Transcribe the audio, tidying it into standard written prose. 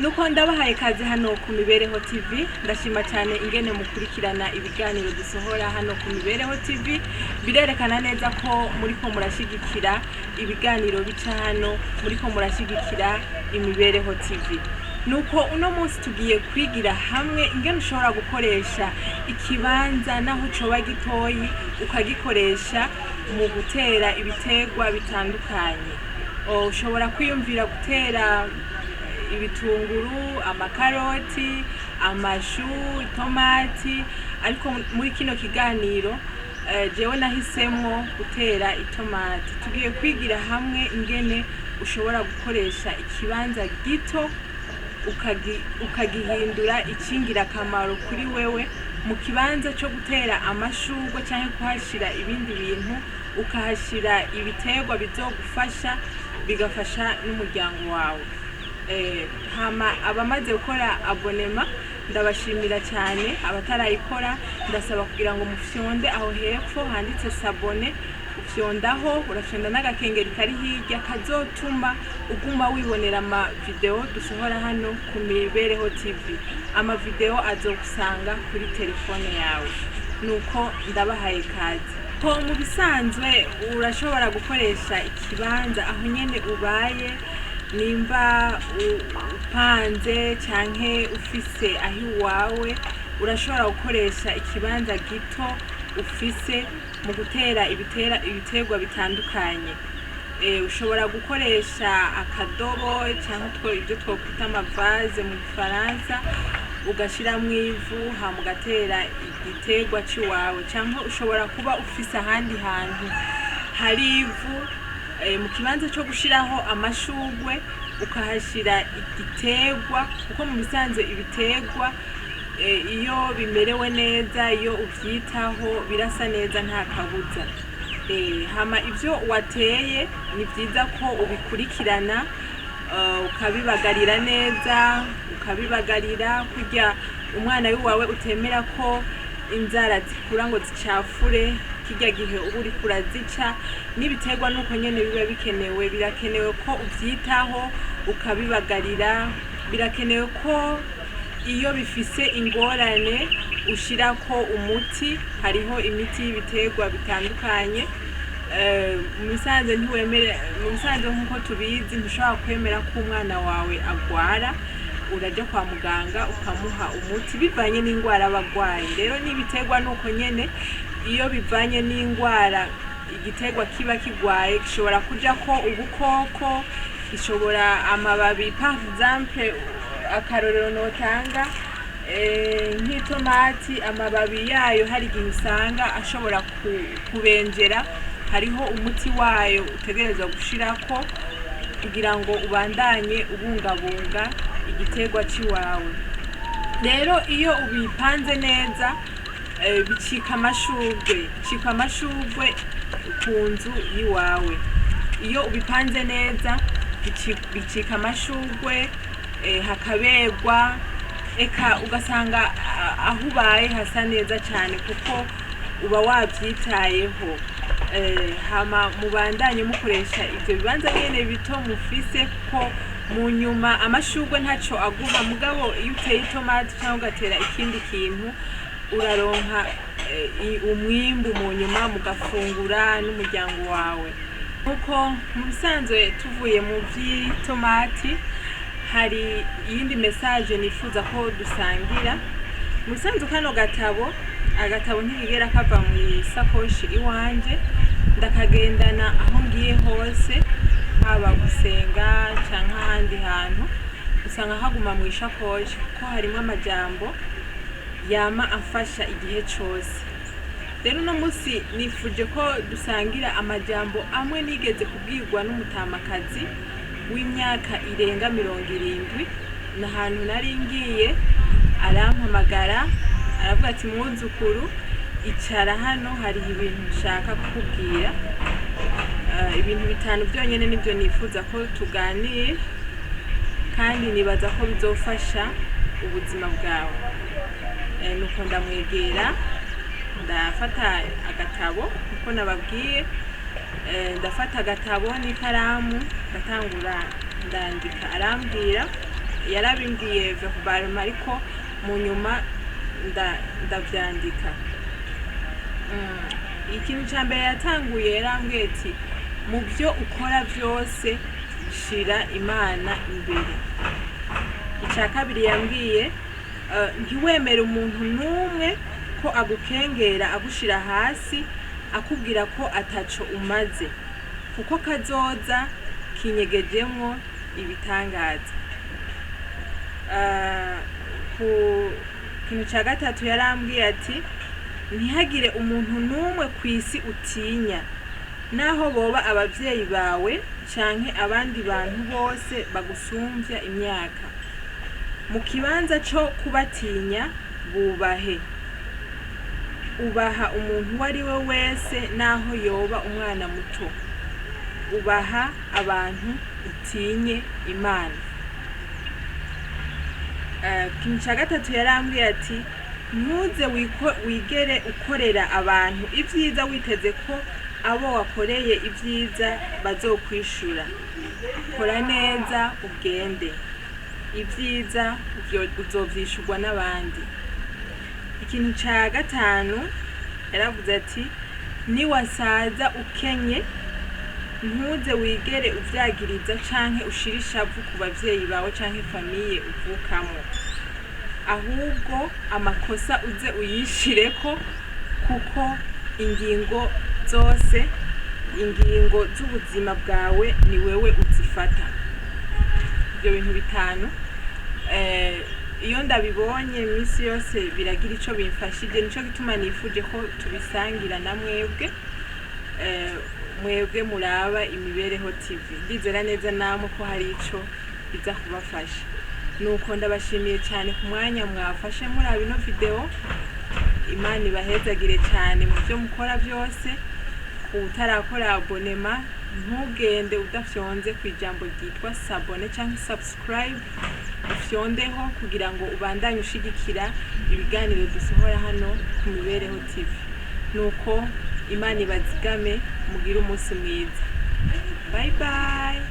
Nuko ndabahaye kaze hano ku Mibereho TV. Ndashima cyane ingene mukurikirana ibiganiro dusohora hano ku Mibereho TV. Birerekana neza ko muriko murashigikira ibiganiro bica hano, muriko murashigikira Imibereho TV. Nuko uno munsi tugiye kwigira hamwe ingene ushobora gukoresha ikibanza naho coba gitoyi, ukagikoresha mu gutera ibiterwa bitandukanye. Ushobora kwiyumvira gutera ibitunguru, amakaroti, amashu, itomati, ariko muri kino kiganiro jewe nahisemwo gutera itomati. Tugiye kwigira hamwe ingene ushobora gukoresha ikibanza gito ukagihindura icingirakamaro kuri wewe. Mu kibanza co gutera amashurwe canke kuhashira ibindi bintu, ukahashira ibiterwa bizogufasha, bigafasha n'umuryango wawe. Hama abamaze gukora abonnement, ndabashimira cyane. Abatarayikora, ndasaba kugira ngo mufyonde aho hepfo handitse "s'abonner". Ufyondaho, urafyonda n'agakengeri kari hirya kazotuma uguma wibonera ama video dusohora hano ku Mibereho TV. Ama video azogusanga kuri telefone yawe. Nuko ndabahaye kaze. Ko mu bisanzwe urashobora gukoresha ikibanza aho nyene ubaye, nimba upanze canke ufise aho iwawe, urashobora gukoresha ikibanza gito ufise mu gutera ibiterwa bitandukanye. Ushobora gukoresha akadobo cyangwa ibyo twokwita ama vase mu Gifaransa, ugashiramwo ivu, hama ugatera igiterwa c'iwawe. Cyangwa ushobora kuba ufise ahandi hantu hari ivu, mu kibanza cyo gushiraho amashurwe ukahashira igiterwa, kuko mu bisanzwe ibiterwa iyo bimerewe neza, iyo uvyitaho, birasa neza, nta kabuza. Hama ivyo wateye ni vyiza ko ubikurikirana, ukabibagarira neza, ukabibagarira kurya umwana w'iwawe utemera ko inzara zikura ngo zicafure kirya gihe uba uriko urazica. N'ibiterwa nuko nyene biba bikenewe, birakenewe ko uvyitaho, ukabibagarira. Birakenewe ko iyo bifise ingorane ushirako umuti. Hariho imiti y'ibiterwa bitandukanye. Mu bisanzwe ntiwemere, mu bisanzwe nk'uko tubizi, ntushobora kwemera ko umwana wawe agwara. Uraja kwa muganga ukamuha umuti bivanye n'ingwara aba agwaye. Rero n'ibiterwa nuko nyene, iyo bivanye n'ingwara igiterwa kiba kigwaye, gishobora kujako ubukoko, gishobora amababi, par exemple, akarorero notanga, nk'itomati, amababi yayo hari igihe usanga ashobora kubenjera. Hariho umuti wayo utegerezwa gushirako kugira ngo ubandanye ubungabunga igiterwa c'iwawe. Rero iyo ubipanze neza, bicika amashurwe, bicika amashurwe ku nzu y'iwawe. Iyo ubipanze neza, bicika amashurwe, hakaberwa, eka ugasanga aho ubaye hasa neza cyane kuko uba wabyitayeho. Hama mubandanye mukoresha ibyo bibanza nyene bito mufise, kuko mu nyuma amashurwe ntaco aguha, mugabo iyo uteye itomati cyangwa ugatera ikindi kintu, uraronka umwimbu mu nyuma, mugafungura n'umuryango wawe. Nkuko mu bisanzwe tuvuye mu vy'itomati, hari iyindi message nifuza ko dusangira. Mu bisanzwe kano gatabo, agatabo ntikigera kava mu isakoshi iwanje. Ndakagendana aho ngiye hose, haba gusenga canke ahandi hantu, usanga kaguma mu ishakoshi, kuko harimo amajambo yama amfasha igihe cose. Rero uno munsi nifuje ko dusangira amajambo amwe nigeze kubwirwa n'umutamakazi w'imyaka irenga 70. Ni ahantu nari ngiye, arampamagara, aravuga ati: "Mwuzukuru, icara hano, hari ibintu nshaka kukubwira. Ibintu bitanu byonyine nibyo nifuza ko tuganira, kandi nibaza ko bizofasha ubuzima bwawe." Nuko ndamwegera, ndafata agatabo nkuko nababwiye, ndafata agatabo n'ikaramu, ndatangura ndandika. Arambwira Yarabimbwiye verbalement, ariko mu nyuma ndavyandika. Ikintu ca mbere yatanguye, yarambwiye ati: "Mu byo ukora byose shira Imana imbere." Icya kabiri yambwiye, ntiwemere umuntu n'umwe ko agukengera, agushira hasi, akubwira ko ataco umaze, kuko kazoza kinyegejemwo ibitangaza. Ku kintu cya gatatu yarambwiye ati: "Ntihagire umuntu n'umwe ku isi utinya, naho boba ababyeyi bawe canke abandi bantu bose bagusumvya imyaka. Mu kibanza co kubatinya, bubahe. Ubaha umuntu uwo ari we wese, naho yoba umwana muto. Ubaha abantu, utinye Imana." Ikintu cya gatatu yarambwiye ati: "Ntuze wigere ukorera abantu ibyiza witeze ko abo wakoreye ibyiza bazokwishura. Kora neza ugende, ibyiza uzovyishurwa n'abandi." Ikintu cya gatanu yaravuze ati: "Niwasaza ukenye, ntuze wigere uvyagiriza canke ushire ishavu ku bavyeyi bawe canke famille uvukamwo. Ahubwo amakosa uze uyishireko, kuko ingingo zose, ingingo z'ubuzima bwawe, ni wewe uzifata." Ibyo bintu bitanu, iyo ndabibonye iminsi yose biragira ico bimfashije. Nico gituma nifuje ko tubisangira na mwebwe, mwebwe muraba Imibereho TV. Ndizera neza namwe ko hari ico biza kubafasha. Nuko ndabashimiye cyane ku mwanya mwafashe muraba ino video. Imana ibahezagire cyane mu byo mukora byose. Ku utarakora abonnement, ntugende udafyonze ku ijambo ryitwa s'abonner cyangwa subscribe. Ufyondeho kugira ngo ubandanye ushigikira ibiganiro dusohora hano ku Mibereho TV. Nuko Imana ibazigame, mugire umunsi mwiza. Bye bye.